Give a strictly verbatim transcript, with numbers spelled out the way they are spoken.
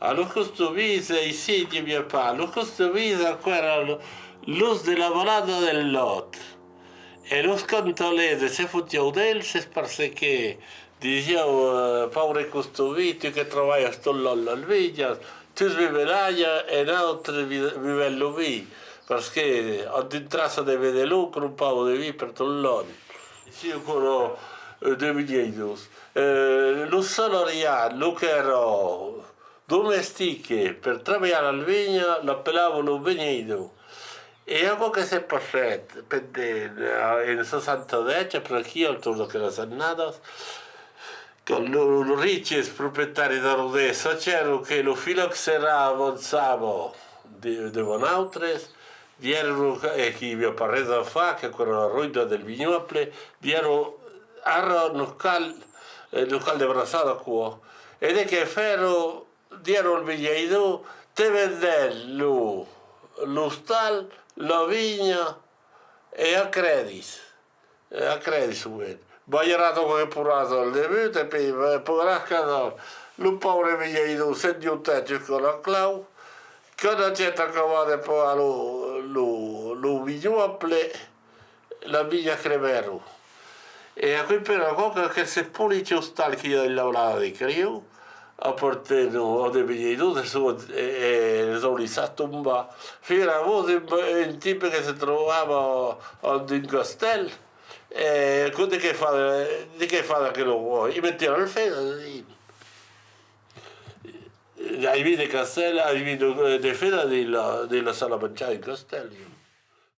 A los costumins, aicí n'i aviá pas. Los costumins, aquò èra lo, los de la valada del Lòt. E los cantalets se fotián d'eles, es parce que disián: eh, paure costumin, tu que trabalhas tot l'an las vinhas, tu vives l'alha e nautres vi-, vivèm lo vin, parce que an un traça de vender lo crompau de vin per tot l'an. Aicí aquò èra, eh, de vinhaidors. Eh, lo salariat, lo qu'èra domestique per trabalhar la vinha, l'apelavan lo vinhaidor. E aquò que se passèt pendent, eh, en seissanta-dètz, après aquí, al torn d'aquelas annadas, quand lo, los riches proprietaris d'Arrodés sachèron que lo filoxèra avançava de, devant nautres, dièron, e que i aviá pas res a far, que aquò èra la roïna del vinhòble, dièron: ara nos cal, eh, nos cal desbraçar d'aquò. E de qué fèron? Dièron al vinhaidor: te vendèm lo, l'ostal, la vinha e a crèdits. E a crèdits, sovent. Balharàs qualque porrada al debut e puèi, eh, pagaràs cada an. Lo paure vinhaidor s'endiotèt jusqu'a la clau. Quand agèt acabat de pagar lo, lo, lo vinhòble, las vinhas cremèron. E aquò's per aquò que, que se polits ostals qu'i a dins la valada de Criu apartenon a de vinhaidors e son, e, e les an laissats tombar. Figura-vos un, un tipe que se trobava a, a un castèl, e aquò de qué far de, de qué far d'aquel òc? I metián al fenc, ai vist de castèl, ai vist de, de fenc dins la, dins la sala manjar d'un castèl, ieu.